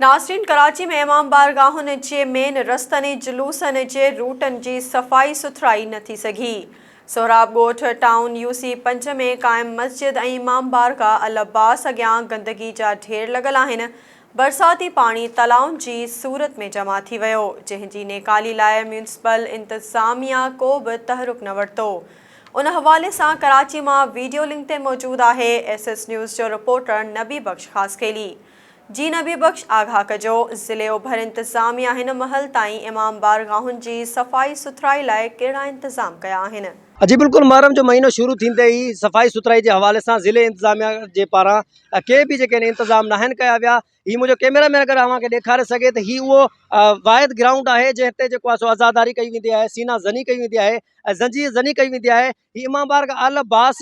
ناظرين ڪراچي ۾ امام بارگاهن جي مين رستن ۽ جلوسن جي روٽن جي صفائي سٿرائي نه ٿي سگهي. سهراب ڳوٺ ٽائون يو سي پنج ۾ قائم مسجد ۽ امام بارگاهه العباس اڳيان گندگي جا ڍير لڳل آهن، برساتي پاڻي تلائن جي صورت ۾ جمع ٿي ويو، جنهن جي نيڪالي لاء ميونسپل انتظاميا ڪو به تحرڪ نه ورتو. ان حوالي سان ڪراچي مان ويڊيو لنڪ تي موجود آهي ايس ايس نيوز جو رپورٽر نبي بخش خاصخيلي. جي نبي بخش آگاهه ڪجو، ضلعي اوڀر انتظاميا هن مهل تائين امام بارگاهن جي صفائي سٿرائي لاء ڪهڙا انتظام ڪيا آهن؟ جي بلڪل محرم جو مهينو شروع ٿيندي ئي صفائي سٿرائي جي حوالي سان ضلعي انتظاميا جي پاران ڪي به جيڪي آهن انتظام ناهن ڪيا ويا هي منهنجو ڪيميرا مين اگر اوهان کي ڏيکاري سگهي ته هي اهو واحد گرائونڊ آهي جنهن تي جيڪو آهي سو عزاداري ڪئي ويندي آهي سينا زني ڪئي ويندي آهي ۽ زنجير زني ڪئي ويندي آهي هي امام بارگاهه العباس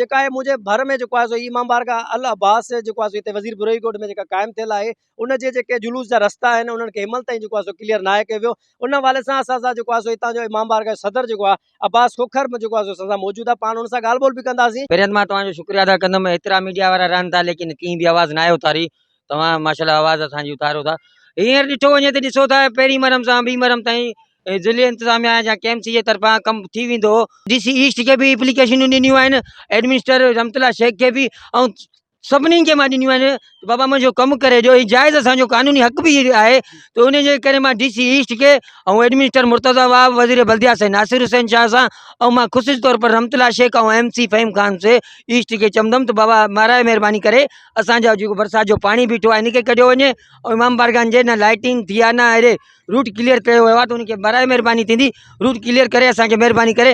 جيڪا آهي منهنجي ڀر ۾ جيڪو آهي سو هي امام بارگاهه العباس جيڪو آهي سو هتي وزير بروهي ڳوٺ ۾ جيڪا قائم ٿيل آهي ان جي جيڪي جلوس جا رستا آهن انهن کي هن مهل تائين جيڪو آهي سو ڪليئر ناهي ڪيو ويو ان حوالي سان اسان سان جيڪو آهي سو هتان جو امام بارگاهه جو صدر جيڪو آهي عباس کوکر جيڪو آهي سو اسان سان موجود آهي پاڻ ان سان ڳالهه ٻولهه به ڪنداسين. پهريان ته مان توهان جو شڪريه ادا ڪندم ايترا ميڊيا وارا رهن ٿا ليڪن ڪنهن به آواز ناهي اٿاري توهان ماشاءالله آواز اسان جي اٿاريو ٿا هينئر ڏٺو وڃي ته ڏسو ٿا پهرين محرم سان ٻي محرم تائين ضلعي انتظاميا يا ڪي ايم سي جي طرفان ڪم ٿي ويندو هو ڊي سي ايسٽ کي به اپليڪيشنون ڏنيون آهن ايڊمنسٽر رحمت الله شيخ کي به ۽ سڀني کي مان ڏنيون آهن ته بابا منهنجو ڪم ڪري ڏيو هي جائز اسانجو قانوني حق به آهي ته ان جي ڪري مان ڊي سي ايسٽ کي ۽ ايڊمنسٽر مرتضيٰ وهاب وزير بلديا سائين ناصر حسين شاهه سان ۽ مان خصوصي طور پر رحمت الله شيخ ۽ ايم سي فهيم خان سي ايسٽ کي چوندم ته بابا مهراء مهرباني ڪري اسان جا جيڪو برسات جو پاڻي بيٺو آهي ان کي ڪڍيو وڃي ۽ امام بارگاهن جي نه لائٽنگ ٿي آهي نه اهڙي روٽ ڪليئر ڪيو ويو آهي ته ان کي برائي مهرباني ٿيندي روٽ ڪليئر ڪري اسان کي مهرباني ڪري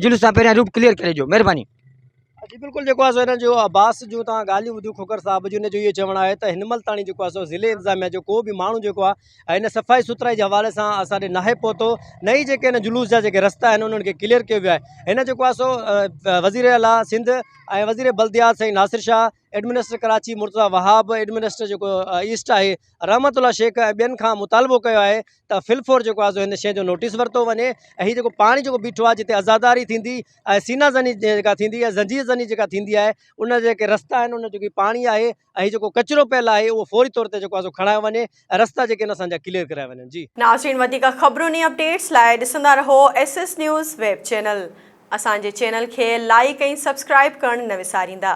جلوس سان پهريان روٽ ڪليئر ڪري ڏيو مهرباني. جي بلڪل جيڪو آهي سو هن جو عباس جون توهان ڳالهيون ٻڌيون کوکر صاحب جون ان جو اهو چوڻ آهي ته هن مهل تاڻي جيڪو آهي سو ضلعي انتظاميا جو ڪو به ماڻهو جيڪو آهي هن صفائي سٿرائي جي حوالي سان اسان ڏي ناهي پهتو نه ئي جيڪي هن جلوس جا جيڪي رستا آهن انهن کي ڪليئر ڪيو ويو آهي هن جيڪو آهي سو وزير اعليٰ سنڌ ۽ وزير بلديات سائين ناصر شاهه ايڊمنسٽر ڪراچي مرتضيٰ وهاب، ايڊمنسٽر جيڪو ايسٽ آهي رحمت الله شيخ ۽ ٻين کان مطالبو ڪيو آهي ته في الفور جيڪو آهي سو هن شيء جو نوٽيس ورتو وڃي ۽ هي جيڪو پاڻي جيڪو بيٺو آهي جتي عزاداري ٿيندي ۽ سينا زني جيڪا ٿيندي ۽ زنجير زني جيڪا ٿيندي آهي ان جيڪي رستا آهن ان جيڪي پاڻي آهي ۽ هي جيڪو ڪچرو پيل آهي اهو فوري طور تي جيڪو آهي سو کڻايو وڃي ۽ رستا جيڪي آهن اسان جا ڪليئر ڪرايا وڃن جي. ناظرين وڌيڪ خبرن ۽ اپڊيٽس لاء ڏسندا رهو S S news web channel اسان جي چينل کي لائيڪ ۽ سبسڪرائيب ڪرڻ نه وساريندا.